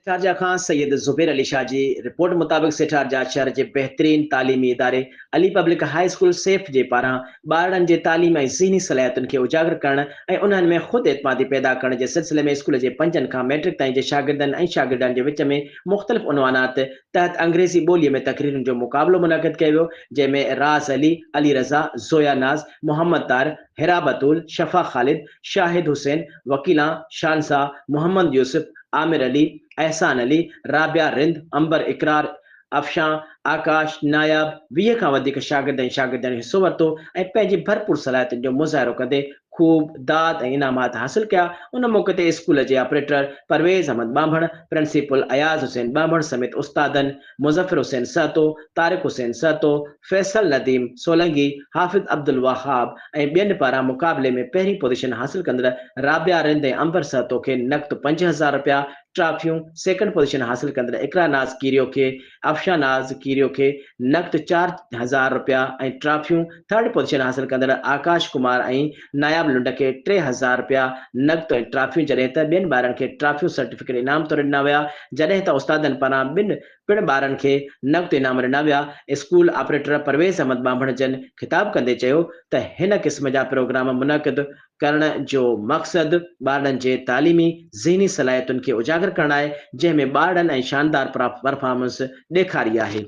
سيٺارجا کان سيد زبير علي شاهه جي رپورٽ مطابق سيٺارجا شهر جي بهترين تعليمي اداري Ali public high school safe جي پاران ٻارڙن جي تعليم ۽ ذهني صلاحيتن کي اجاگر ڪرڻ ۽ انهن ۾ خود اعتمادي پيدا ڪرڻ جي سلسلي ۾ اسڪول جي پنجن کان مئٽرڪ تائين جي شاگردن ۽ شاگردياڻين جي وچ ۾ مختلف عنوانات تحت انگريزي ٻوليء ۾ تقريرن جو مقابلو منعقد ڪيو ويو، جنهن ۾ راز علي، علي رضا، زويا ناز، محمد طاهر، حرا بتول، شفا خالد، شاهد حسين، وڪيلان شانزا، محمد يوسف، عامر علي، احسان علي، رابعه رند، عنبر اقرار، افشان، آڪاش، ناياب، 20 کان وڌيڪ شاگرد ۽ شاگردياڻيون حصو ورتو ۽ پنهنجي ڀرپور صلاحيتن جو مظاهرو ڪندي خوب داد ۽ انعامات حاصل ڪيا، ان موقعي تي اسڪول جي آپريٽر پرويز احمد ٻانڀڻ، پرنسپل اياز حسين ٻانڀڻ سميت استادن مظفر حسين سهتو، طارق حسين سهتو، فيصل نديم سولنگي، حافظ عبدالوهاب ۽ ٻين پاران مقابلي ۾ پهرين پوزيشن حاصل ڪندڙ رابعه رند ۽ عنبر سهتو کي نقد 5000 رپيا، ٽرافيون، سيڪنڊ پوزيشن حاصل ڪندڙ اقرا ناز ڪيريو کي افشان ناز ڪيريو کي نقد 4000 رپيا ۽ ٽرافيون، ٿرڊ پوزيشن حاصل ڪندڙ آڪاش ڪمار ۽ ناياب لنڊ کي 3000 رپيا نقد ۽ ٽرافيون جڏهن ته ٻين ٻارن کي ٽرافيون سرٽيفڪيٽ انعام طور ڏنا ويا جڏهن ته استادن پاران ٻن پڻ ٻارن کي نقد انعام ڏنا ويا. اسڪول آپريٽر پرويز احمد ٻانڀڻ جن خطاب ڪندي چيو ته هن قسم جا پروگرام منعقد ڪرڻ جو مقصد ٻارڙن جي تعليمي ذهني صلاحيتن کي اجاگر ڪرڻ آهي جنهن ۾ ٻارڙن ۽ شاندار پرفارمنس ڏيکاري آهي.